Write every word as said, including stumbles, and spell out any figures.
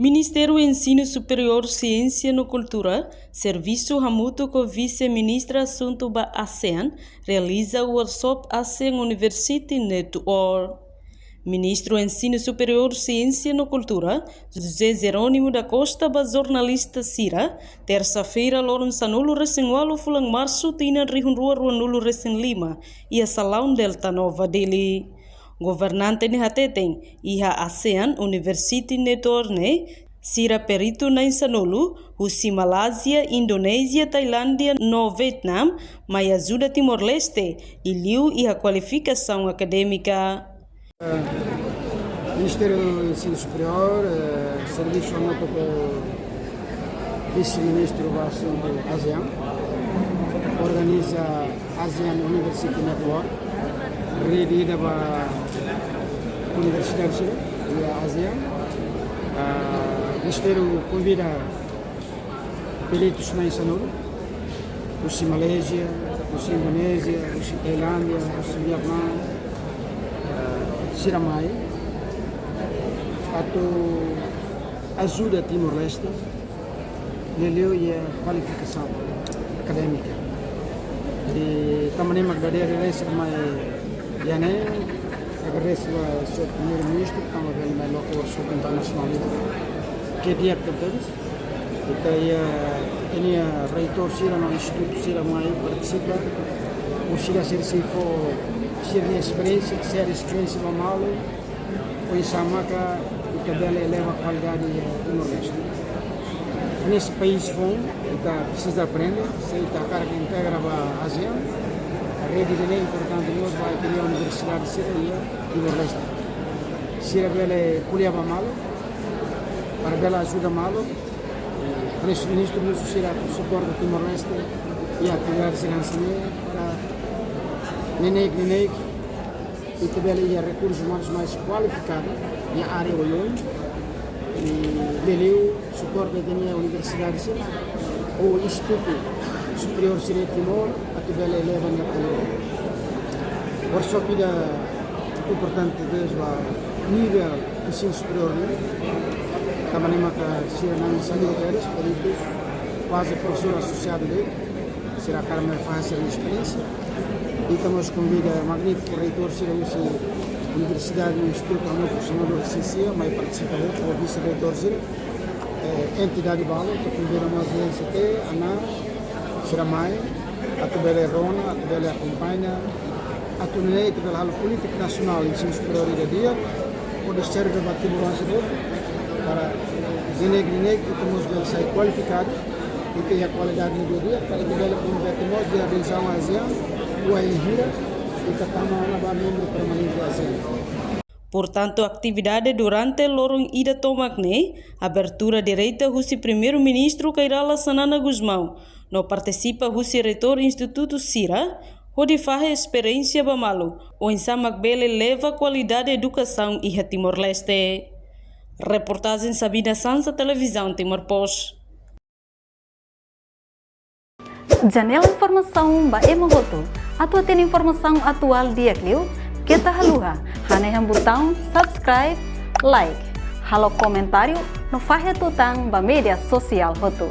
Ministériu Ensinu Superiór, Siénsia no Kultura, servisu hamutuk ho Vise-Ministra Asuntu ba ASEAN, realiza workshop ASEAN University Network. Ministru Ensinu Superiór, Siénsia no Kultura, José Jerónimo da Costa, ba jornalista sira, tersa-feira, loron sanulu-resin-ualu fulan Marsu, tinan rihun rua ruanulu-resin-lima, iha Salaun Delta Nova, Dili. Governante ne'e hateten, iha ASEAN University Network ne'e, sira peritu na'in-sanulu, husi Malázia, Indonézia, Tailándia no Vietnam, mai ajuda Timor-Leste, liuliu iha kualifikasaun akadémika. Ministériu Ensinu Superiór, eh, servisu hamutuk ho Vise-Ministru ba Asuntu ASEAN, organiza ASEAN University Network, rede ida ba universidade sira iha ASEAN. Ah, ministériu konvida peritus na'in-sanulu, husi Malázia, husi Indonézia, husi Tailándia, husi Vietnam, ah, sira mai atu ajuda Timor-Leste, liuliu iha kualifikasaun akadémika. I tanba ne'e mak dadeer sira mai iha ne'e, agradese ba señór Primeiru-Ministru, tanba bele mai loke workshop internasionál ida, ke di'ak tebes. Ita iha, ita-nia reitór sira no institutu sira mai partisipa, husi sira sei fó sira-nia esperiénsia, sira esperiénsia ba malu, oinsá maka ita bele eleva kualidade iha Timor-Leste. Hanesan país foun, ita presiza aprende, se ita hakarak integra ba ASEAN, rede ida-ne'e importante mós ba ita-nia universidade sira iha Timor-Leste. Sira bele ko'alia ba malu, para bele ajuda malu, hanesan ministru mós sira suporta Timor-Leste iha atividade sira hanesan ne'e, para neineik-neineik ita bele iha rekursus umanus mais kualifikadu iha área oioin, i liuliu suporta ita-nia universidade sira ou institutu superiór sira iha Timor atu bele eleva nia kualidade. Workshop ida importante tebes ba nivel ensinu superiór nian, tanba ne'e maka sira na'in-sanulu de'it, peritus, kuaze profesór asosiadu de'it, sira hakarak mai fahe sira-nia esperiénsia. Ita mós konvida magnífiku reitór sira husi universidade no institutu hamutuk ho señór Sisia, mai partisipa hotu ho vise-reitór sira, eh, entidade balu, ita konvida mós I N C T, ANAM, sira mai, atu bele rona, atu bele akompaña, atu nune'e ita bele halo polítika nasionál ensinu superiór ida di'ak, hodi serve ba timoroan sira hotu, para neineik-neineik ita mós bele sai kualifikadu, ita iha kualidade ne'ebé di'ak, para ita bele kompete mós iha rejiaun ASEAN, bainhira ita tama ona ba membru permanente ASEAN. Portantu, atividade durante loron ida tomak ne'e, abertura direta husi Primeiru-Ministru Kay Rala Xanana Gusmão, no partisipa husi reitór institutu sira, hodi fahe esperiénsia ba malu, oinsá mak bele eleva kualidade edukasaun iha Timor-Leste. Reportajen Sabina Sansa, Televizaun Timor Post. Janela informasaun ba ema hotu. Atu hatene informasaun atuál di'ak liu, keta haluha hanehan butaun subscribe, like, halo komentáriu no fahe tutan ba média sosiál hotu.